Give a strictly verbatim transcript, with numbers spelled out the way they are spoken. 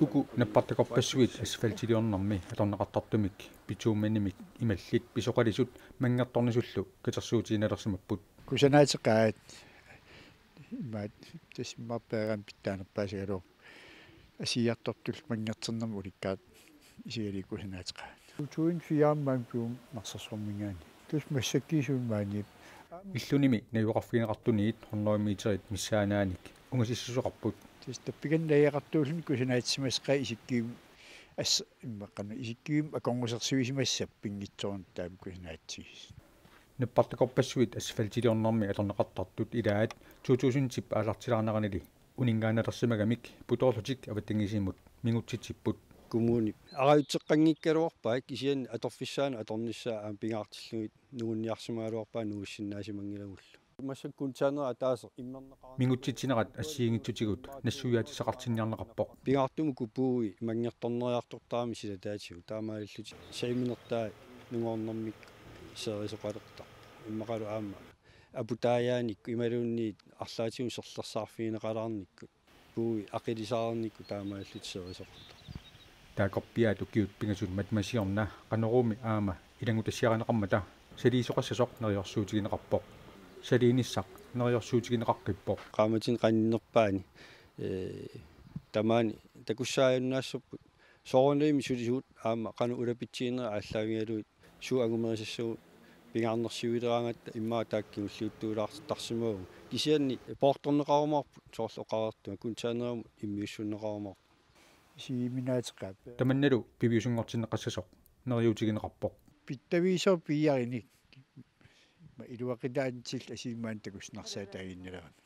Uku nappartakorpassuit asfaltiliornermi atorneqartartumik bitumenimik imallit pisoqalisut manngertornisullu katersuutigineqarsimapput. Kusanaateqaat imaat tasimmaarpeeraan pitsaanerpaasigaluarpoq asiartortullu manngertornermik ulikkaat isigalugu kusanaateqaat. Utuin fiaammaan pium narsarsormingaani. Tus massakkiisuun maaniip. Illunimi najugaqarfigineqartuniit hundrede meterit missaanaanik ungasissuseqarput. Tus tappikan najugaqartuulluni kusanaatsimasaqai isikkiim as immaqqanu isikkiim akornusersuisimassap pinngitsoorn taam kusanaatsiis. Nappartakorpassuit asfaltiliornermi atorneqartartut ilaat to tusindip aallartilaarneranili uninngaannalersimagamik putoorlutik avatangiisimut mingutsitsipput. Kommuni arajutseqqanngikkaluarpaa kisianni atorfissaanut atornissaa aamma pingaartillugit nungunniarsimagaluarpaa nungussinnaasimanngilagut. Massakkut containeri ataaseq immerneqarani. Mingutsitsinerat assigiinngitsutigut nassuiaatissaqartinniarneqarpoq. Pingaartumik puui manngertorneriartortarami silataatigut taamaalillutik saaminertaa nungoornermik seerisoqalertarpoq. Immaqalu aamma aputaajaanik imaluunniit arlaatigut serlersaarfigineqalaarnikkut puui aqilisaareernikkut taamaalillutik seerisoqartarpoq. Taakkorpiaat ukiut pingasut matuma siorna Qanoruumi aamma ilanngutassiarineqarmata saliisoqassasoq neriorsuutigineqarpoq. Saliinissaq neriorsuutigineqaqqippoq. Qaammatini qaninnerpaani ee tamaani takussaajunnaassapput soorunalimi sulisugut aamma qanoq ulapitsiinerit aallaavigalugit suut angumerisassagut pingaarnersiuileraangatta immaqa taakku kingulliuttuulaartarsimavagut. Kisianni poortorneqarumaarput soorlu oqareertunga containerimut immiussunneqarumaarput. Isigiiminaateqaat. Tamannalu piviusunngortinneqassasoq neriuutigineqarpoq. Pittaviisoq piiarinik. Ma iluaqutaanngitsoq asimmaannik takusinnaasaataaginnalerami.